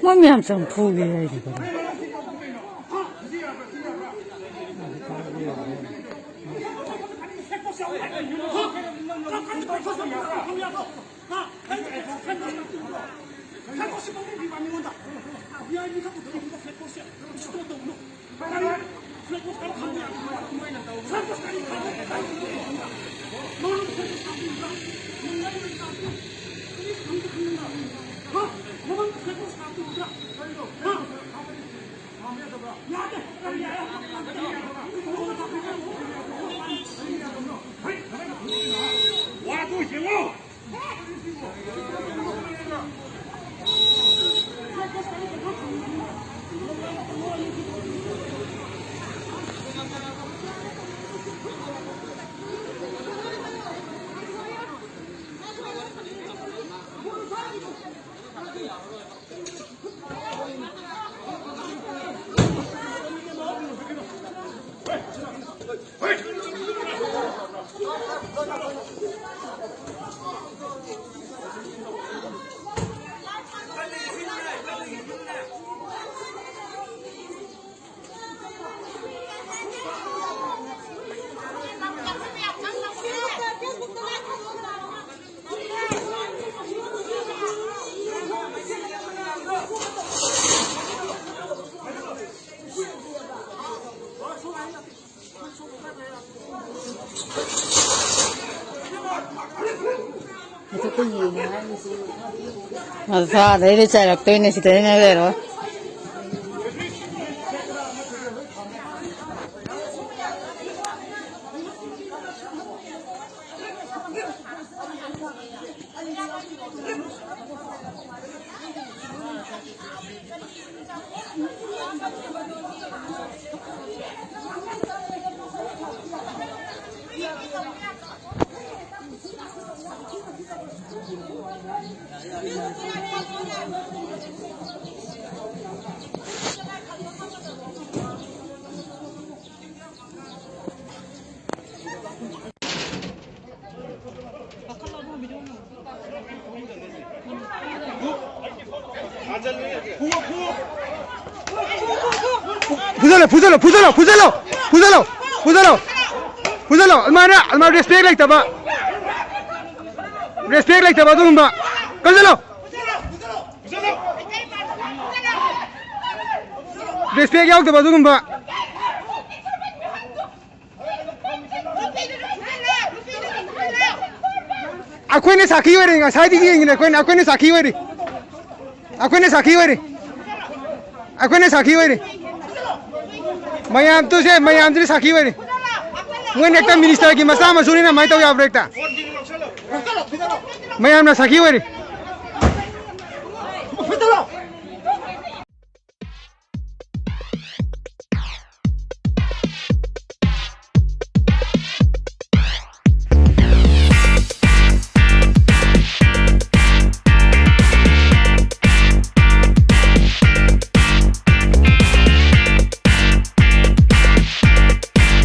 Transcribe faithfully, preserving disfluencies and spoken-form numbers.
ꯃꯣꯏ ꯃꯌꯥꯝ ꯆꯪ ꯐꯨꯒꯦ ꯍꯥꯏꯔꯤꯕꯅꯤ꯫ ꯃꯁꯥꯗꯩꯗꯤ ꯆꯥꯏꯔꯛꯇꯣꯏꯅꯦ, ꯁꯤꯗꯩꯅꯦ ꯂꯩꯔꯣꯏ꯫ ꯐꯨꯖꯜꯂꯣ, ꯐꯨꯖꯜꯂꯣ, ꯐꯨꯖꯜꯂꯣ, ꯐꯨꯖꯜꯂꯣ, ꯐꯨꯖꯜꯂꯣ, ꯐꯨꯖꯜꯂꯣ, ꯐꯨꯖꯜꯂꯣ꯫ ꯑꯗꯨꯃꯥꯏꯅ, ꯑꯗꯨꯃꯥꯏꯅ respect ꯂꯩꯇꯕ, respect ꯂꯩꯇꯕ ꯑꯗꯨꯒꯨꯝꯕ꯫ ꯀꯟꯁꯤꯜꯂꯣ꯫ Respect ꯌꯥꯎꯗꯕ ꯑꯗꯨꯒꯨꯝꯕ꯫ ꯑꯩꯈꯣꯏꯅ ꯁꯥꯈꯤ ꯑꯣꯏꯔꯦ, ꯉꯁꯥꯏꯗꯒꯤ ꯌꯦꯡꯉꯤꯅꯦ ꯑꯩꯈꯣꯏꯅ, ꯑꯩꯈꯣꯏꯅ ꯁꯥꯈꯤ ꯑꯣꯏꯔꯦ꯫ ꯑꯩꯈꯣꯏꯅ ꯁꯥꯈꯤ ꯑꯣꯏꯔꯦ꯫ ꯑꯩꯈꯣꯏꯅ ꯁꯥꯈꯤ ꯑꯣꯏꯔꯦ꯫ ꯃꯌꯥꯝ ꯇꯨꯁꯦ, ꯃꯌꯥꯝꯗꯨꯅ ꯁꯥꯈꯤ ꯑꯣꯏꯔꯦ꯫ ꯃꯣꯏꯅ ꯍꯦꯛꯇ ministerꯒꯤ ꯃꯆꯥ ꯃꯁꯨꯅꯤꯅ ꯑꯗꯨꯃꯥꯏꯅ ꯇꯧ ꯌꯥꯕ꯭ꯔꯥ ꯍꯦꯛꯇ? ꯃꯌꯥꯝꯅ ꯁꯥꯈꯤ ꯑꯣꯏꯔꯦ꯫